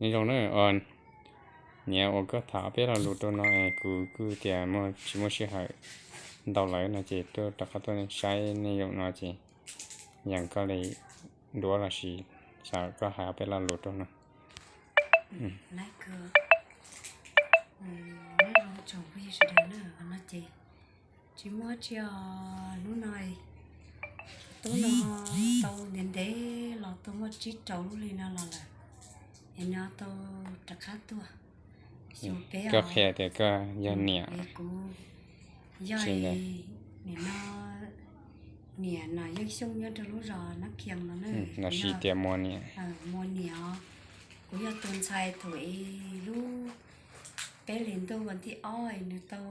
Nyob zoo na, niam, uas koj tham peb lo lus rau no es kuv kuj tias tsis muaj sij hawm ntau lawm no ces tuaj rov qab tuaj saib nej zaum no ces yeej koj li duab los sis xav koj hais peb lo lus rau no. Nyob zoo tsoom phooj ywg sawv daws na, no ces tsis muaj dab tsi os, hnub no tub no tau ntev ntev los tau muaj tsib rau lub hli no los lawm, es no tau rov qab tuaj xyuas peb. Koj qhia tias koj yog niam, kuv yog nim no niam no Yeej Xyooj nyob rau lub zos Nab Khias no na, los sis tias Muas niam. Muas niam os, kuv yog tus ntxhais thaum ub lub peb hlis ntuj vas thib ob es nws tau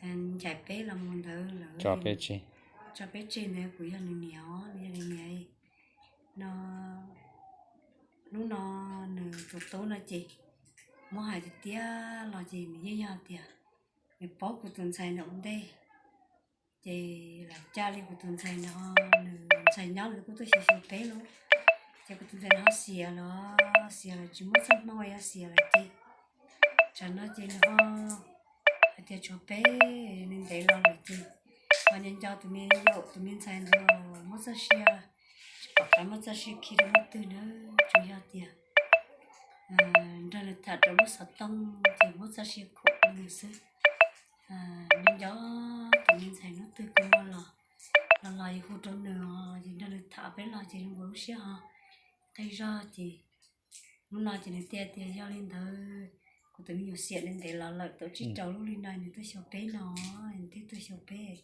ncaim peb los mus ntawd lawm, tso peb tseg ntawd, kuv yog nws niam os, nws yog nws niam no. Hnub no nws tus tub no ces muab hais tiag tiag los ces nws yeej yog tias nws paub kuv tus ntxhais ntawd ua ntej, ces lam caj li kuv tus ntxhais ntawd, nws ntxhais nyob nws kuj tuaj xyuas xyuas peb lauj, ces kuv tus ntxhais ntawd ho xiam los xiam los tsis muaj txoj hmoo yuav xiam lawm ces tsam no ces nws ho hais tias tshuav peb, nws ntev los lawm ces ho nco nco tus me yaum tus me ntxhais ntawd muab txoj sia, tsis pom qab muab txoj sia khi rau leej twg na, tsuas yog tias nrog nws tham rau lub xov tooj ces muab txoj sia khuam rau nws xwb. Nco nco tus me ntxhais hnub twg kuv muaj los, los los yus hu rau nws os, ces nrog nws tham peb los ces zoo nkaus lub siab ho qig zog ces hnub no ces nws thiaj tias yog li ntawd, kuv tus me nyuam xiam ntev ntev los lawm tau tsib rau lub hli no nws tuaj xyuas peb no, nws thiaj tuaj xyuas peb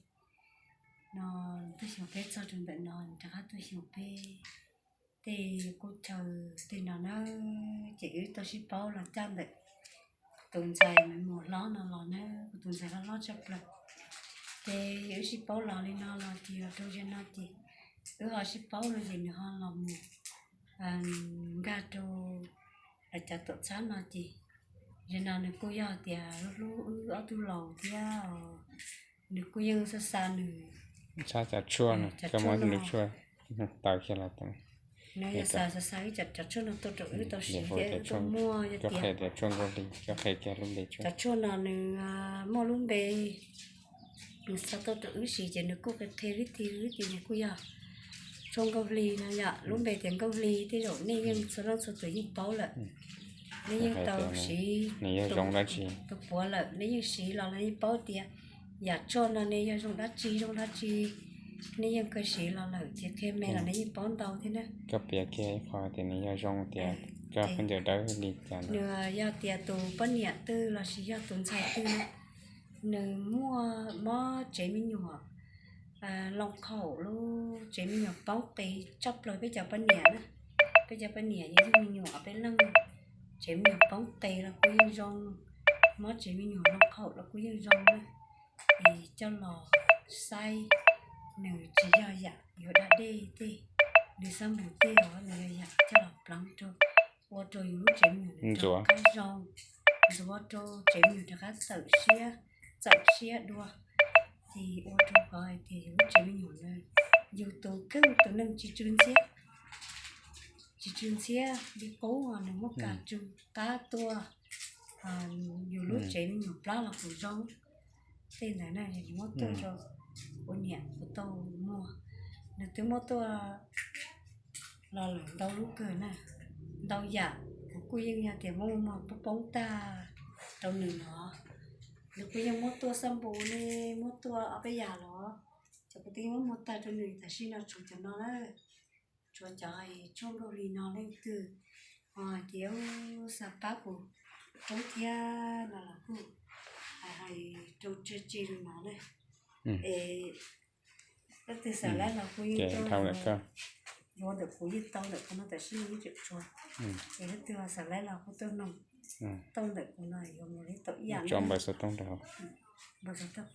no, nws tuaj xyuas peb txog rau ntawm no nws rov qab tuaj xyuas peb tej qub chaw tej no na, ces wb tau sib paub los caj ntawm tus ntxhais me muam hlob no los na, kuv tus ntxhais hlob hlob tshaj plaws. Ces wb sib paub los li no los ces los rau zaum no ces wb ho sib paub no ces nws ho los mus nkag rau lawv cov tuam txhab no ces zaum no nws kuj yog tias hlub hlub wb ob tug laus thiab, nws kuj yeej xa xa nws, txhab cov tshuaj no, cov tshuaj no, taw kiag los nws yeej xa xa xa wb cov tshuaj no tuaj rau wb tau siv thiab wb tau muaj. Yog tias tshuaj Nkauj Hli, koj qhia kiag lub npe tshuaj. Cov tshuaj no nws muaj lub npe, nws xa tuaj rau wb siv ces nws kuj qhia qhia vib thi vib thi, nws kuj yog tshuaj Nkauj Hli no yom, lub npe tias Nkauj Hli, tej zaum nej yeej txhua leej txhua tus yeej paub lawm. Nej yeej tau siv, nws yog zoo dab tsi, tus puav lawm nej yeej siv los nej yeej paub tias yam tshuaj no ne yog zoo dab tsi zoo dab tsi, nej yeej kawg siv los lawm ces qhia me los nej yeej paub ntau thiab na. Koj piav kiag ib qho tias nws yog zoo tias koj khaub ncaws dawb li cas. Nws yog tias tus poj niam twg los sis yog tus ntxhais twg na, nws muaj mob tsev me nyuam loo khaum lub tsev me nyuam poob qis tshaj plaws peb cov poj niam na. Peb cov poj niam yog yug me nyuam peb leej, tsev me nyuam poob qis los kuj yeej zoo, mob tsev me nyuam loo khaum los kuj yeej zoo na. Es coj los saib, nws tsis yog yam yuav da dej tej, nws xab npum tej os, nws yog yam coj los pleev rau, ua rau yus lub tsev me nyuam ntxuav qab zoo, ntxuav rau tsev me nyuam rov qab txawm siab, txawm siab dua. Ces ua rau qhov hais tias yus lub tsev me nyuam na, yus tus kheej tus neeg tsis tsw ntxhiab, tsis tsw ntxhiab li qub, nws muab ka tsw qab tuaj, yus lub tsev me nyuam plab los kuj zoo. Tej ntawd na nws muab tuaj rau kuv niam kuv tau muag, nws twb muab tuaj los lawm ntau lub kawg na, ntau yam. Kuv kuj yeej yog tias muab muag poob poob tag rau nws los, nws kuj yeej muab tuaj xab npum ne, muab tuaj ob peb yam los, ces kuv twb yeej muab muag tag rau nws. Tam sim no tshuav cov no na, tshuav cov tshuaj Nkauj Hli no, leej twg ho hais tias xav pab kuv poob thiab no los kuj hais rau tseg tseg rau no na. Es leej twg xav laib los kuj yeej tau, yuav ntawm kuv yeej tau ntawm kuv no, tam sim no yeej tseem tshuav. Es leej twg ho xav laib los kuj tuaj noog, tau ntawm kuv no yuav mus li tau ib yam. Tso npawb xov tooj rau hauv. Npawb xov tooj.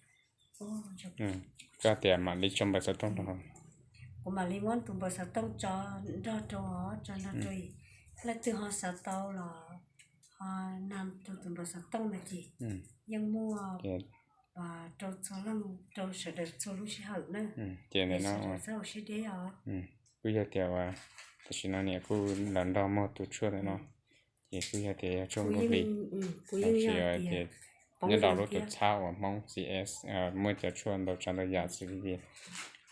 Koj tias mam li tso npawb xov tooj rau hauv. Kuv mam li muab tus npawb xov tooj tso nrog rau, tso nrog rau, leej twg ho xav tau los ho nag rau tus npawb xov tooj no ces yeej muaj rau txhua leej, rau sawv daws txhua lub sij hawm na. Ces ntawm no sawv daws txhob ua siab deb os. Kuj yog tias uas tam sim no niam kuj los nrog muag tus tshuaj ntawm no, Ces kuj yog tias yog tshuaj nplooj hlis, tab sis tias nyob rau lub tuam txhab uas Hmoob C S muaj cov tshuaj ntau tsav ntau yam xws li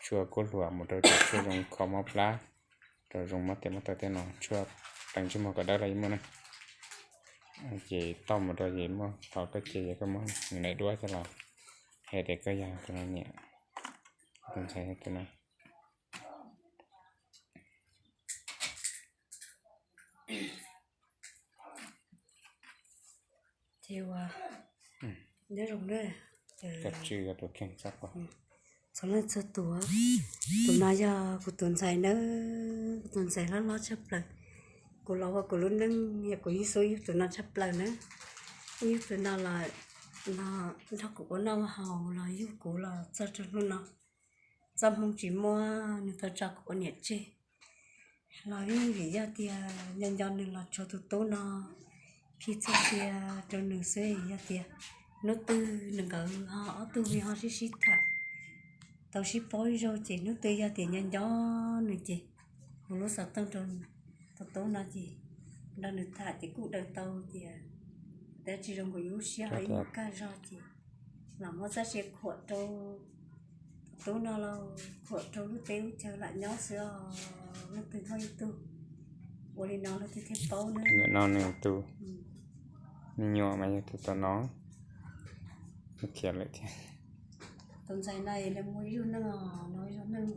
tshuaj kuab hluas mus rau cov tshuaj zoo kho mob plab, rau zoo mob tias mob taw tej no, tshuaj pleev ntsej muag kom dawb los yeej muaj na. Ces toj mus rau ces muaj qhov koj ce yog koj muab nws daim duab coj los, hais tias koj yog tus no niam, tus ntxhais tus no. Ces ua, nyob zoo na, txhua leej txhua tus, tus no yog kuv tus ntxhais nawb, kuv tus ntxhais hlob hlob tshaj plaws. Kuv los ua kuv lub neej yog kuv yeej xub yug tus no tshaj plaws na. Yug tus no los, no nrog kuv ua noj ua haus los yug kuv los txog rau hnub no. Txoj hmoo tsis muaj nws tau tso kuv ua niam tseg. Los vim yog tias nco nco nws los tshuav tus tub no, phij txoj sia rau nws xwb. Yog tias hnub twg nws nkawd ho ob tug me ho sib sib tham, tau sib paub ib zaug ces hnub twg yog tias nco nco nws ces hu lub xov tooj rau tus tub no ces nrog nws tham ces kuj daws tau tias, tab tsis zoo nkaus yus lub siab ho ib nyuag kaj zog ces los muab txoj sia khuam rau tus tub no los khuam rau lub teb lub chaw lam nyob xwb os. Leej twg muaj ib tug ua li no leej twg thiaj paub na. Nim no nws tus me nyuam mas yog tus tom no khiav lawm thiab. Tus ntxhais no li muaj ib zug neej os, no ib zug neej,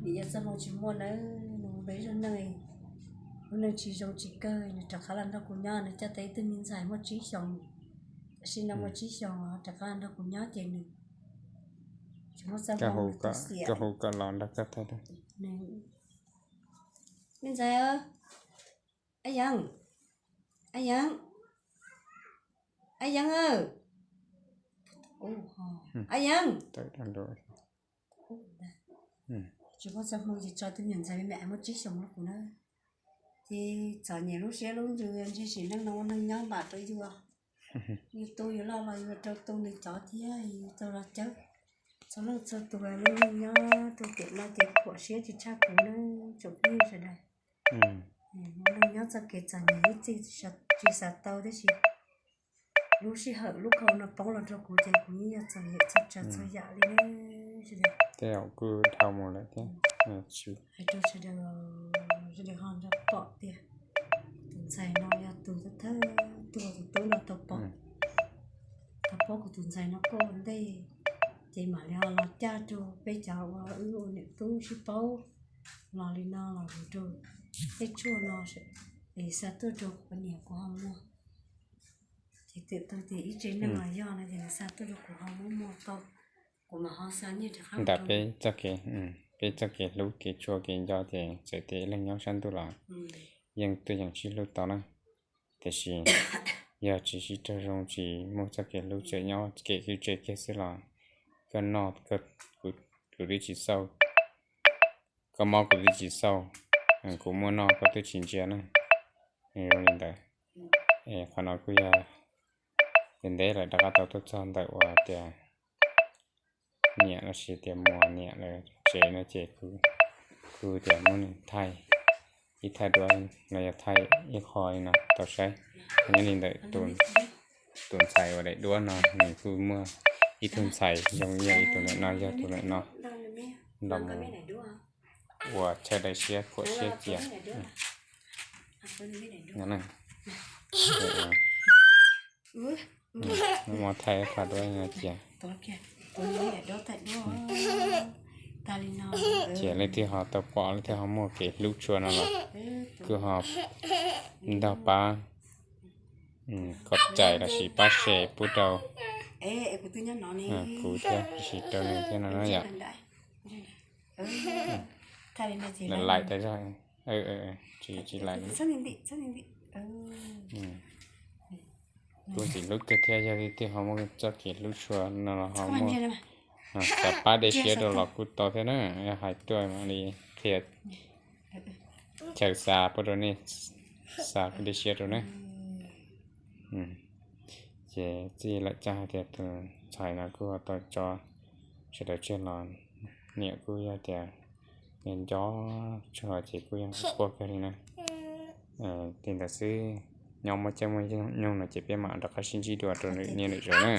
nim yog txoj hmoo tsis muaj nawb, nws ua ib zug neej, lub neej tsis zoo tsis kawg, nws rov qab los nrog kuv nyob, nws coj tau ib tug me ntxhais muaj tsib xyoos, tam sim no muaj tsib xyoos rov qab los nrog kuv nyob ces nws tsis muaj txoj hmoo, nws tu xiam. Koj hu kom los nrog koj thaij. Me ntxhais, a Yeeb, a Yeeb, a Yeeb, a Yeeb. Tsis muaj txoj hmoo ces tso tus me nyuam ntxhais me me muaj tsib xyoos rau kuv na. Ces txom nyem lub siab lub ntsws ntshe sim neej no ua neeg nyob npam rau yus, yus tu yus loj los yus rau tu nws cov thiab yus tau los cawb. Txhua leej txhua tus lub neej nyob rau tiam no ces khuam siab tsis tshaj kuv na, tsoom phooj ywg sawv daws. Ua neej nyob txoj kev txom nyem ib txhis tsis xav tau tab sis lub sij hawm lub khau no poob los rau kuv ces kuv yeej yog txom nyem txhua tsav txhua yam li na. Tej zaum kuj dhau mus lawm thiab. Hais rau sawv daws, sawv daws ho nrog pom tias tus ntxhais no yog tus thawj thawj tug tus tub no tau pom, tau pom kuv tus ntxhais no kuj ua ntej, ces mam li ho los caj rau peb cov uas wb ua niam tub sib paub los li no los mus rau tej tshuaj no es xa tuaj rau kuv niam kuv ho muag. Ces twb tau tias ib tse neeg los yog no ces nws xa tuaj rau kuv ho muab muag tau, kuv mam ho xa nyiaj rov qab ntawm peb txoj kev, peb txoj kev hlub kev tshua kev nco ces txawm tias ib leeg nyob sab ntuj los yeej tuaj yeem sib hlub tau na. Tiam sis yog tsis sib raug zoo tsis muaj txoj kev hlub tseem nyob kev kwv tse kiag xwb los koj noj kuv twb tsis xauj, koj mob kuv twb tsis xauj, kuv muaj noj koj twb tsis ntsia na. Zoo li ntawd, qhov no kuj yog ntev ntev lawm rov qab tau tuaj txog ntawm uas tias niam los sis tias muam niam lawv tsev no ces kuv tias muab nws thaij ib thaij duab los yog thaij ib qho li no tau saib. Nyob li ntawm tus ntxhais uas daim duab no nws kuj muaj ib tug ntxhais zoo yog ib tus ntawm no yog tus ntawm no los mus ua chaw daim siab khuam siab cia. Muab thaij qhov duab no cia. Ces leej twg ho tau pom leej twg ho muaj kev hlub tshua no los kuj ho ntog pab kom cais los sis pab share pub rau, kuv thiab sis rau nws thiab no yom. Lawm laim tas zog, tsis tsis laim. Kuv txiv hlub kawg thiab yog leej twg ho muaj txoj kev hlub tshua no los ho muaj xav pab dej siab rau los kuj tau thiab na. Yog hais tuaj mam li qhia chaw xa pub rau nej, xa pub dej siab rau na. Ces txij lawm caj hais tias tus ntxhais no kuj tau tso sawv daws tseg los niam kuj yog tias nco nco tshua ces kuj yog quaj kawg li na. Li ntawd xwb, nyob muaj caij muaj nyoog no ces peb mam rov qab sib ntsib dua rau nws niaj nws zaus na.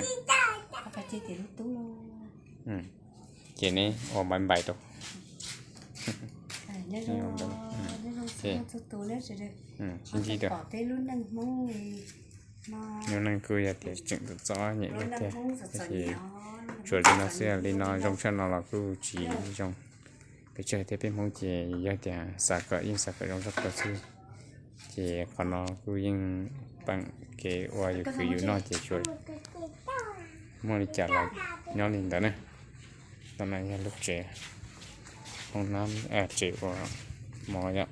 Ces neb ua npaim npaim rau. Sib ntsib dua. Lub neej kuj yog tias tseem txom txom nyem tiag, tab sis tsuas li no xwb, li no zoo tshaj no los kuj tsis zoo. Peb Tsawg thiab peb Hmoob ces yog tias xav kom yeej xav kom zoo tshaj plaws xwb. Ces qhov no kuj yeej peem kev ua yus kwv yus noj ces tsuas muaj li cas los nyob li ntawd na. Tam no yog lub tsev, hoob nab, tsev ua mov yom.